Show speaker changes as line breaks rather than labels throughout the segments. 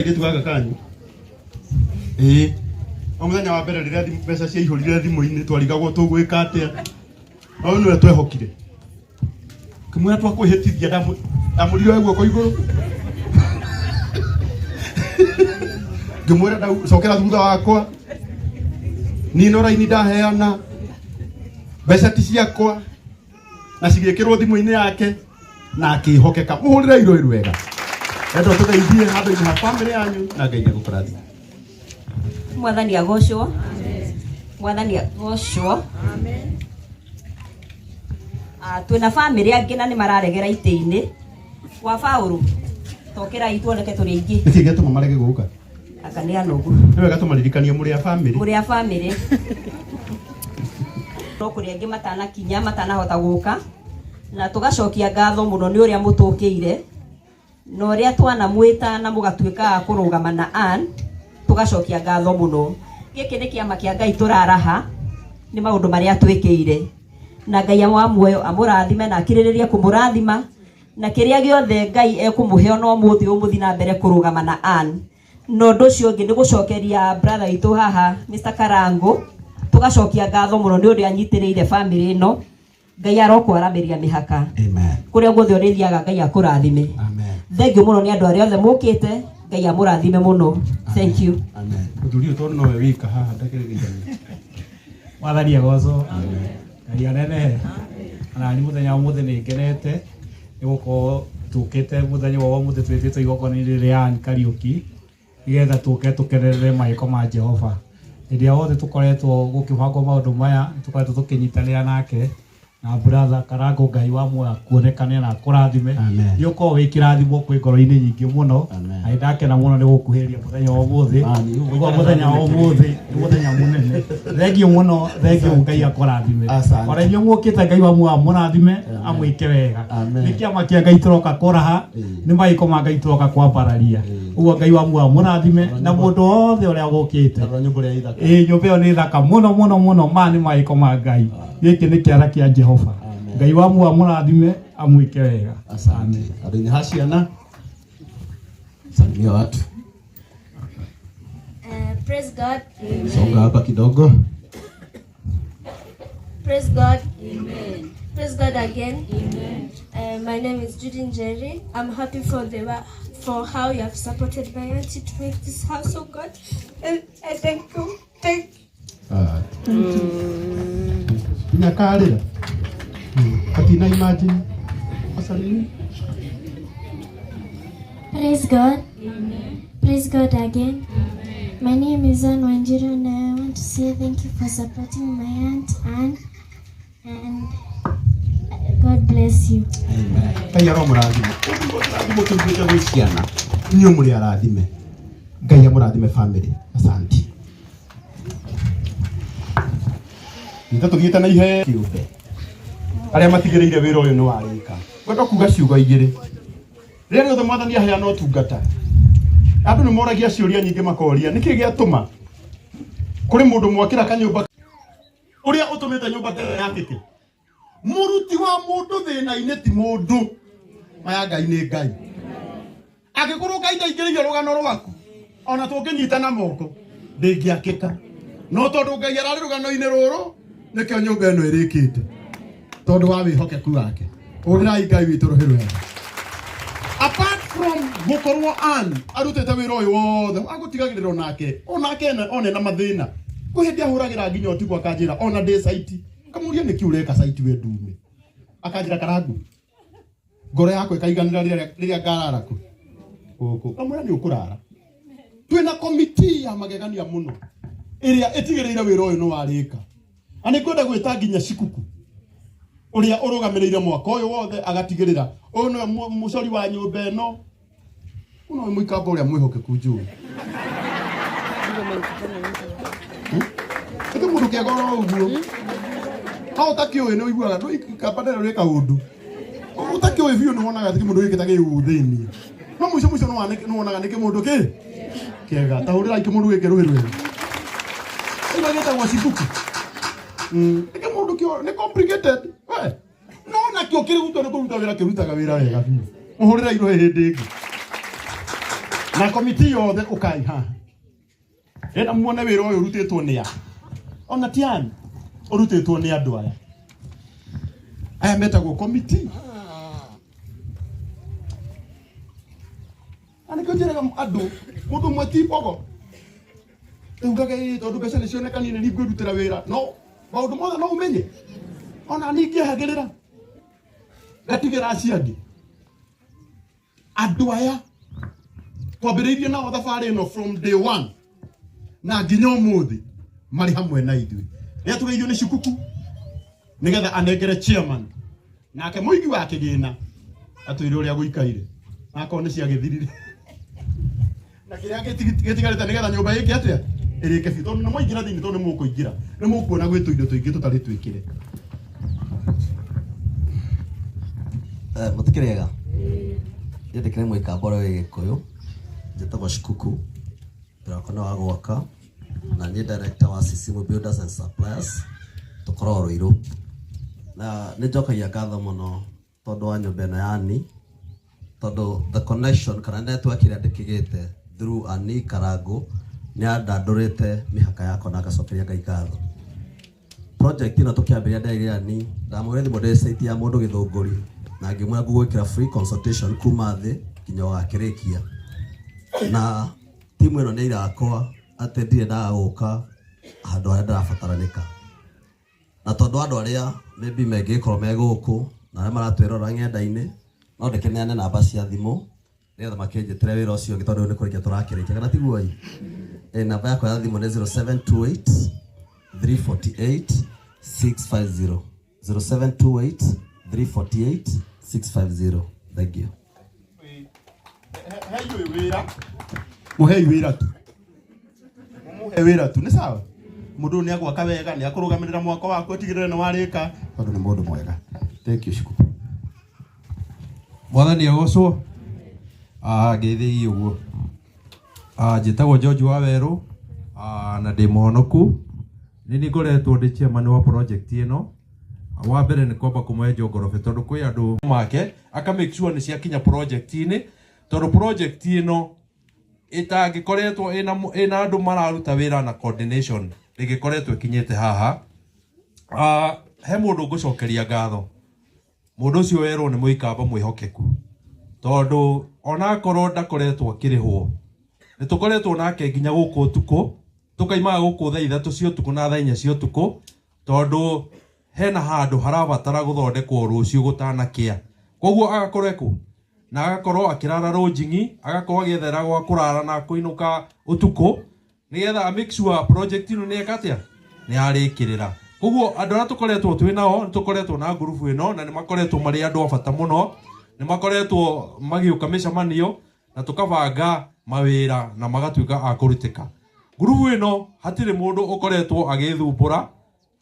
Airĩtu gaka kanyu ĩĩ, o mũthenya wa mbere rĩrĩa mbeca ciaihũrire thimũ-inĩ, twarigagwo tũgwĩka atĩa, no nĩwe twehokire. Kĩmwĩra twakwĩhĩtithia, ndamũrire oe guoko igũrũ, ngĩmwĩra cokera thutha wakwa, niĩ no raini ndaheana, mbeca ti ciakwa, na cigĩkĩrwo thimũ-inĩ yake na akĩhokeka. Mũhũrĩre irũĩ rwega endo tũgeithie handũ-inĩ ha bamĩrĩ yanyu, na Ngai nĩegũkũrathima.
Mwathani agocwo. Mwathani agocwo. Ah, twĩna bamĩrĩ angĩ na nĩ mararegera itĩ-inĩ kwa Paũlũ, tokĩrai tuoneke tũrĩ aingĩ.
Nĩkĩ gĩatũma marege gũka?
Anga nĩ anogu.
Nĩ wega tũmaririkanie mũrĩ a bamĩrĩ.
Mũrĩ a bamĩrĩ, no kũrĩ angĩ matanakinya, matanahota gũka, na tũgacokia ngatho mũno nĩ ũrĩa mũtũkĩire na ũrĩa twanamwĩta na mũgatuĩka a kũrũgama na Ann. Tũgacokia ngatho mũno. Gĩkĩ nĩ kĩama kĩa Ngai tũraraha nĩ maũndũ marĩa twĩkĩire, na Ngai wa muoyo amũrathime na akirĩrĩrie kũmũrathima, na kĩrĩa gĩothe Ngai ekũmũhe ona ũmũthĩ ũmũthi na mbere kũrũgama na Ann. Na ũndũ ũcio ũngĩ nĩ gũcokeria brother witũ haha, Mr. Karango, tũgacokia ngatho mũno nĩ ũrĩa anyitĩrĩire family ĩno. Ngai arokwaramĩria mĩhaka.
Amen.
Kũrĩa guothe ũrĩthiaga, Ngai akũrathime.
Amen.
Thengiũ mũno nĩ andũ arĩa othe mũkĩte. Ngai amũrathime mũno. Thank you.
Amen. Mũthuri ũyũ tondũ nowe wika haha ndakĩrĩrĩithania.
Mwathani agocwo, Ngai anenehe. Ona ni mũthenya wa ũmũthĩ nĩ ngenete nĩ gũkorwo tũkĩte mũthenya wa ũmũthĩ, twĩtĩtwo igongona-inĩ rĩa Ann Kariũki nĩgetha tũke tũkenerere magĩko ma Jehova. Hĩndĩ ĩrĩa wothe tũkoretwo gũkĩbangwo maũndũ maya, nĩ tũkoretwo tũkĩnyitanĩra nake na brother Karango. Ngai wa muoyo akuonekane na akũrathime.
Amen.
Nĩ ũkorwo wĩ kĩrathimo kwĩ ngoro-inĩ nyingĩ mũno.
Amen.
Na nĩndakena mũno nĩ gũkuhĩrĩria mũthenya wa ũmũthĩ.
Amen.
Nĩguo mũthenya wa ũmũthĩ nĩ mũthenya mũnene. Thengiũ mũno, thengiũ, Ngai akũrathime.
Asante.
Ona inyuĩ mũkĩte, Ngai wa muoyo amũrathime, amwĩke wega.
Amen.
Nĩ kĩama kĩa Ngai tũroka kũraha, nĩ magĩko ma Ngai tũroka kwambararia. Ũguo Ngai wa muoyo amũrathime na mũndũ wothe ũrĩa gũkĩte.
Tarora nyũmba ĩrĩa ithaka.
Ĩĩ, nyũmba ĩyo nĩ thaka mũno mũno mũno. Maya nĩ magĩko ma Ngai. Gĩkĩ nĩ kĩara kĩa Jehova.
Amen.
Ngai wa muoyo amũrathime, amwĩke wega.
Asante. Handũ-inĩ ha ciana, salimia watu.
Praise God.
Songa hapa kidogo.
Praise God. Amen. Praise God again. Amen. My name is Judy Njeri. I'm happy for how you have supported my auntie to make this house of God. And I thank you. Thank
Ah. Nginya karĩra. Atina imagine. Asalimia.
Praise God. Praise God again. My name is Anne Wanjiru and I want to say thank you for supporting my aunt Anne, and God bless you.
Ngai aromũrathima. Ũguo kĩrathimo kĩu gĩte gwĩ ciana. Inyuĩ mũrĩ arathime. Ngai amũrathime family. Asante. Nĩta tũthiĩte na iheo kĩũmbe. Arĩa matigĩrĩire wĩra ũyũ nĩ warĩka. Ngwenda kuga ciugo igĩrĩ. Rĩrĩa rĩothe Mwathani aheana ũtungata, andũ nĩ moragia ciũria nyingĩ, makoria nĩkĩ gĩatũma kũrĩ mũndũ mwakĩra kanyũmba ũrĩa ũtũmĩte nyũmba ta ĩyo yakĩke. Mũruti wa mũndũ thĩna-inĩ ti mũndũ, maya Ngai nĩ Ngai. Angĩkorwo Ngai ndaingĩrĩire rũgano rwaku, ona tũngĩnyitana moko ndĩngĩakĩka, no tondũ Ngai ararĩ rũgano-inĩ rũrũ, nĩkĩo nyũmba ĩno ĩrĩkĩte, tondũ wa wĩhokeku wake. Ũrĩrai Ngai witũ rũhĩ rwega. Apart from gũkorwo Ann arutĩte wĩra ũyũ wothe wa gũtigagĩrĩra, onake one na mathĩna, kwĩ hĩndĩ ahũragĩra nginya ũtukũ akanjĩra ona ndĩ site. Ngamũria, "Nĩkĩ ũreka site we ndume?" Akanjĩra, "Karangu, ngoro yakwa ĩkaiganĩra rĩrĩa ngarara kũ gũkũ." Ngamwĩra, "Nĩ ũkũrara." Twĩna komiti ya magegania mũno ĩrĩa ĩtigĩrĩire wĩra ũyũ nĩ warĩka, na nĩ ngwenda gwĩta nginya Cikuku ũrĩa ũrũgamĩrĩire mwaka ũyũ wothe, agatigĩrĩra ũyũ nĩwe mũcori wa nyũmba ĩno. Ũyũ nĩwe mũikamba ũrĩa mwĩhokeku njũĩ. Ĩndĩ mũndũ kĩega oro ũguo no ũtakĩũĩ, nĩ ũiguaga ndũ ikamba ndĩrĩ rĩ kaũndũ ũtakĩũĩ biũ, nĩ wonaga atĩ kĩmũndũ gĩkĩ ta gĩũthĩnie, no mũico mũico nĩ wonaga nĩ kĩmũndũ kĩ kĩega. Ta hũrĩrai kĩmũndũ gĩkĩ rũhĩ rwega. Ĩno gĩtagwo cibuku. Nĩ kĩmũndũ kĩo nĩ complicated we, no nakĩo kĩrĩ gũtua nĩ kũruta wĩra, kĩrutaga wĩra wega biũ. Mũhũrĩrai rũhĩ hĩndĩ ĩngĩ. Na komiti yothe ũkai haha. Ena muone wĩra ũyũ ũrutĩtwo nĩ a. Ona ti ani ũrutĩtwo nĩ andũ aya. Aya metagwo komiti. Na nĩkĩo njĩraga andũ mũndũ ũmwe ti mbogo. Ugaga ĩ tondũ mbeca nĩ cionekanire nĩ ngwĩrutĩra wĩra. No maũndũ mothe no ũmenye. Ona niĩ ingĩehagĩrĩra ngatigĩra acio angĩ. Andũ aya twambĩrĩirie nao thabarĩ ĩno from day one na nginya ũmũthĩ marĩ hamwe na ithuĩ. Rĩrĩa tũgeithio nĩ Shukuku nĩgetha anengere chairman nake mũigi wa kĩgĩna atwĩre ũrĩa gũikaire akorwo nĩ ciagĩthirire na kĩrĩa gĩtigarĩte nĩgetha nyũmba ĩke atĩa ĩrĩke biũ tondũ nĩ mwaingĩra thĩinĩ tondũ nĩ mũkũingĩra nĩ mũkuona gwĩ tũindo tũingĩ tũtarĩ twĩkĩre.
Mũtikĩrĩega niĩ ndĩkĩrĩ mũikamba ũrĩa wĩ Gĩkũyũ, njĩtagwo Shikuku, wĩra wakwa nĩ wa gwaka na niĩ director wa Sisimu Builders and Suppliers, tũkoragwo Ruiru. Na nĩ njokagia ngatho mũno tondũ wa nyũmba ĩno ya Annie, tondũ the connection kana network ĩrĩa ndĩkĩgĩte through Annie Karango nĩ yandandũrĩte mĩhaka yakwa na ngacokeria Ngai ngatho. Project ĩno tũkĩambĩrĩria nderire Annie, ndamũhũrĩire thimũ ndĩ site ya mũndũ Gĩthũngũri na ngĩmwĩra ngũgwĩkĩra free consultation kuma thĩ nginya ũgakĩrĩkia. Na timu ĩno nĩ irakwa atĩ ndirĩ ndaga gũka handũ harĩa ndĩrabataranĩka. Na tondũ andũ arĩa maybe mangĩgĩkorwo me gũkũ na arĩa maratwĩrora ng'enda-inĩ, no ndĩkĩneane namba cia thimũ nĩgetha makĩnjĩtĩre wĩra ũcio ũngĩ tondũ rĩu nĩ kũrĩkia tũrakĩrĩkia, kana tiguo ĩ? Namba yakwa ya thimũ nĩ 0728 348 650. 0728 348 650. Thank you.
Hei ũyũ wĩra. Mũhei wĩra tu. Mũmũhe wĩra tu, nĩ sawa? Mũndũ ũyũ nĩ agwaka wega, nĩ akũrũgamĩrĩra mwako waku atigĩrĩre nĩ warĩka, tondũ nĩ mũndũ mwega. Thank you, Shikuku.
Mwathani agocwo. Ngeithĩi ũguo. Njĩtagwo George Wawerũ, na ndĩ mũhonoku. Nĩ niĩ ngoretwo ndĩ chairman wa project ĩno. Wa mbere nĩ kwamba kũmwenja ngorobe tondũ kwĩ andũ make aka make sure nĩ ciakinya project-inĩ, tondũ project ĩno ĩtangĩkoretwo ĩna andũ mararuta wĩra na coordination ndĩngĩkoretwo ĩkinyĩte haha. He mũndũ ngũcokeria ngatho, mũndũ ũcio werwo nĩ mũikamba mwĩhokeku, tondũ onakorwo ndakoretwo akĩrĩhwo nĩ tũkoretwo nake nginya gũkũ ũtukũ, tũkaimaga gũkũ thaa 3 cia ũtukũ na thaa 4 cia ũtukũ, tondũ hena handũ harabatara gũthondekwo rũciũ gũtanakĩa. Koguo agakorwo ekũ na agakorwo akĩrara rũnjing'i, agakorwo agĩethera gwa kũrara na kũinũka ũtukũ nĩgetha make sure project ĩno nĩ eka atĩa, nĩ yarĩkĩrĩra. Koguo andũ arĩa tũkoretwo twĩ nao nĩ tũkoretwo na ngurubu ĩno na nĩ makoretwo marĩ andũ a bata mũno, nĩ makoretwo magĩũka mĩcemanio na tũkabanga mawĩra na magatuĩka a kũrutĩka. Ngurubu ĩno hatirĩ mũndũ ũkoretwo agĩthumbũra,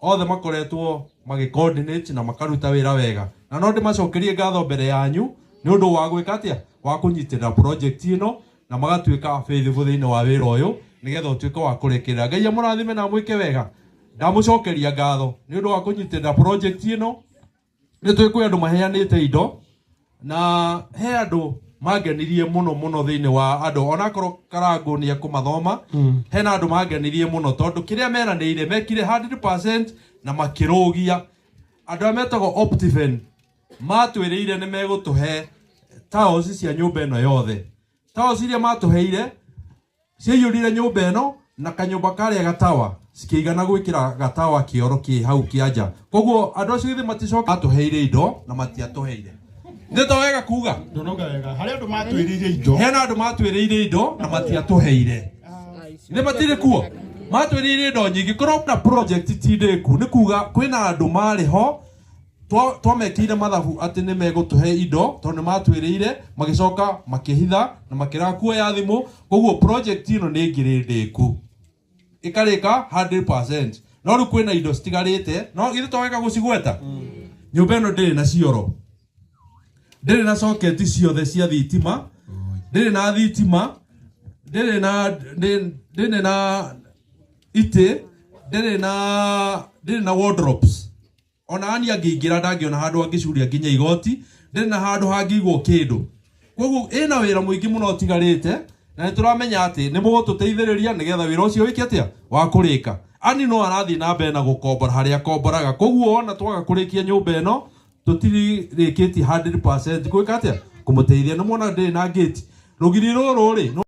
othe makoretwo magĩ-coordinate na makaruta wĩra wega. Na no ndĩmacokerie ngatho mbere yanyu nĩ ũndũ wa gwĩka atĩa, wa kũnyitĩrĩra project ĩno na magatuĩka faithful thĩinĩ wa wĩra ũyũ nĩgetha ũtuĩke wa kũrĩkĩrĩra. Ngai amũrathime na amwĩke wega. Ndamũcokeria ngatho nĩ ũndũ wa kũnyitĩrĩra project ĩno. Nĩ tũĩ kwĩ andũ maheanĩte indo na he andũ mangenirie mũno mũno thĩinĩ wa andũ, onakorwo Karangũ nĩ ekũmathoma, hena andũ mangenirie mũno tondũ kĩrĩa meranĩire mekire 100% na makĩrũgia. Andũ arĩa metagwo Optiven matwĩrĩire nĩ megũtũhe tiles cia nyũmba ĩno yothe. Tiles iria matũheire ciaiyũrire nyũmba ĩno na kanyũmba karĩa gatawa cikĩigana gwĩkĩra gatawa kĩoro kĩ hau kĩa nja. Koguo andũ acio githĩ maticoka matũheire indo na matiatũheire. Nĩ to wega kuga?
Ndũnauga wega. Harĩ andũ matwĩrĩire indo.
Hena andũ matwĩrĩire indo na matiatũheire. Nĩ matirĩ kuo? Matwĩrĩire indo nyingĩ. Korwo na project ti ndĩku, nĩ kuga kwĩna andũ marĩ ho twamekĩire mathabu atĩ nĩ megũtũhe indo tondũ nĩ matwĩrĩire, magĩcoka makĩhitha na makĩrega kuoya thimũ. Koguo project ĩno nĩ ĩngĩrĩ ndĩku ĩkarĩka 100%, no rĩu kwĩna indo citigarĩte, no githĩ to wega gũcigweta. Nyũmba ĩno ndĩrĩ na cioro, ndĩrĩ na socket ciothe cia thitima, ndĩrĩ na thitima, ndĩrĩ na ndĩrĩ na itĩ, ndĩrĩ na wardrobes. Ona ani angĩingĩra ndangĩona handũ angĩcuria nginya igoti, ndĩrĩ na handũ hangĩigwo kĩndũ. Koguo ĩna wĩra mũingĩ mũno ũtigarĩte. Na nĩ tũramenya atĩ nĩ mũgũtũteithĩrĩria nĩgetha wĩra ũcio wĩke atĩa wa kũrĩka. Ani no arathiĩ na mbere na gũkombora harĩa akomboraga, koguo ona twaga kũrĩkia nyũmba ĩno tũtirĩkĩtie 100% gwĩka atĩa kũmũteithia. Nĩ mwona ndĩrĩ na gate rũgiri rũrũ rĩ.